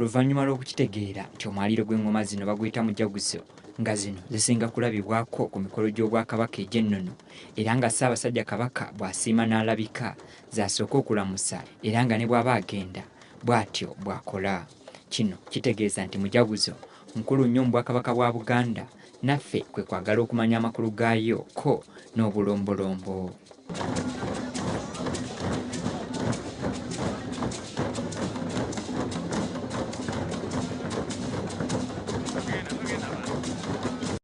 Oluvannyuma lw'okukitegeera nti omwaliiro gw'engoma zino baguyita mujaguzo, nga zino zisinga kulabibwako ku mikolo gy'Obwakabaka egy'ennono, era nga Ssaabasajja Kabaka bw'asiima n'alabika z'asooka okulamusa, era nga ne bw'aba agenda bw'atyo bw'akola. Kino kitegeeza nti mujaguzo nkulu nnyo mu Bwakabaka bwa Buganda, naffe kwe kwagala okumanya amakulu gaayo ko n'obulombolombo.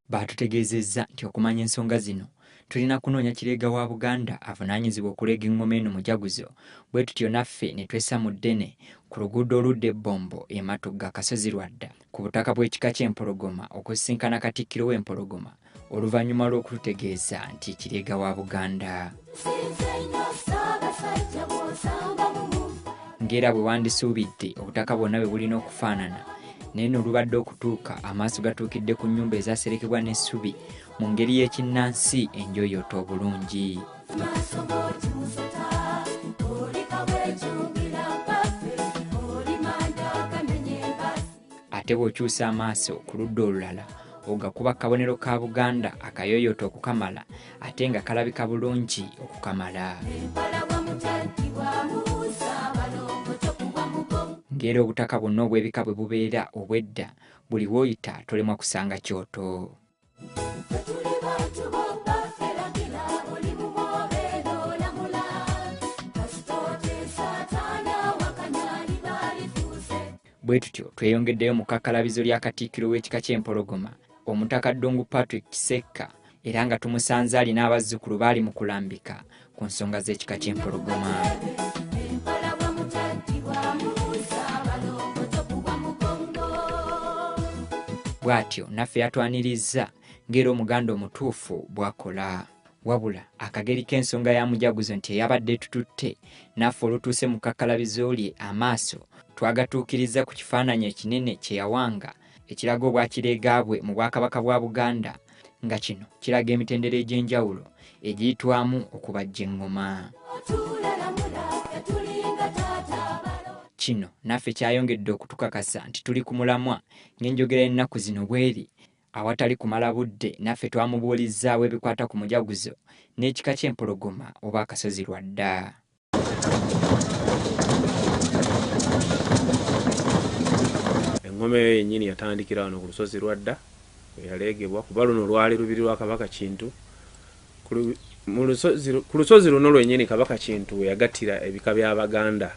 Baatutegeezezza nti okumanya ensonga zino tulina kunoonya Kireega wa Buganda avunaanyizibwa okuleega engoma eno mujaguzo, bwe tutyo naffe ne twessa mu ddene ku luguudo oludda e Bbombo e Matugga Kasozi Lwadda ku butaka bw'ekika ky'Empologoma okusisinkana Katikkiro w'Empologoma oluvannyuma lw'okututegeeza nti Kireega wa Buganda. Ng'era bwe wandisuubidde obutaka bwonna bwe bulina okufaanana, naye nno olubadde okutuuka amaaso gatuukidde ku nnyumba ezaserekebwa n'essubi mu ngeri y'ekinnansi enjooyoote obulungi. Ate bw'okyusa amaaso ku ludda olulala ogakuba akabonero ka Buganda akayooyoote okukamala ate nga kalabika bulungi okukamala. Ng'era obutaka bwonna obw'ebika bwe bubeera obw'edda, buli w'oyita tolemwa kusanga kyoto. Bwe tutyo tweyongeddeyo mu kakkalabizo lya Katikkiro w'ekika ky'Empologoma, Omutaka Ddungu Patrick Kisekka, era nga tumusanze alina abazzukulu baali mu kulambika ku nsonga z'ekika ky'Empologoma. Bw'atyo naffe yatwanirizza ng'era Omuganda omutuufu bw'akola. Wabula akageri k'ensonga ya mujaguzo nti eyabadde etututte naffe olutuuse mu kakkalabizo lye amaaso twagatuukiriza ku kifaananyi ekinene kye yawanga ekiraga obwakireega bwe mu Bwakabaka bwa Buganda, nga kino kiraga emitendera egy'enjawulo egiyitwamu okubajja engoma. Kino naffe kyayongedde okutukakasa nti tuli ku mulamwa ng'enjogera y'ennaku zino bw'eri. Awatali kumala budde naffe twamubuulizzaawo ebikwata ku mujaguzo n'ekika ky'Empologoma oba Akasozi Lwadda. Engoma eyo yennyini yatandikira wano ku lusozi Lwadda eyaleegebwa, kuba luno lwali lubiri lwa Kabaka Kintu. Ku lusozi luno lwennyini Kabaka Kintu we yagattira ebika by'Abaganda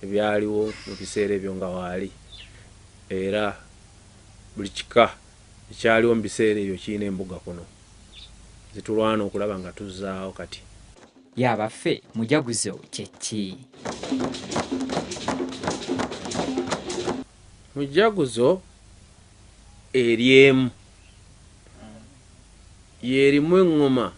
ebyaliwo mu biseera ebyo nga waali, era buli kika ekyaliwo mu biseera ebyo kirina embuga kuno zitulwana okulaba nga tuzzaawo kati. Ye abaffe mujaguzo kye ki? Mujaguzo eri emu y'erimu eŋŋoma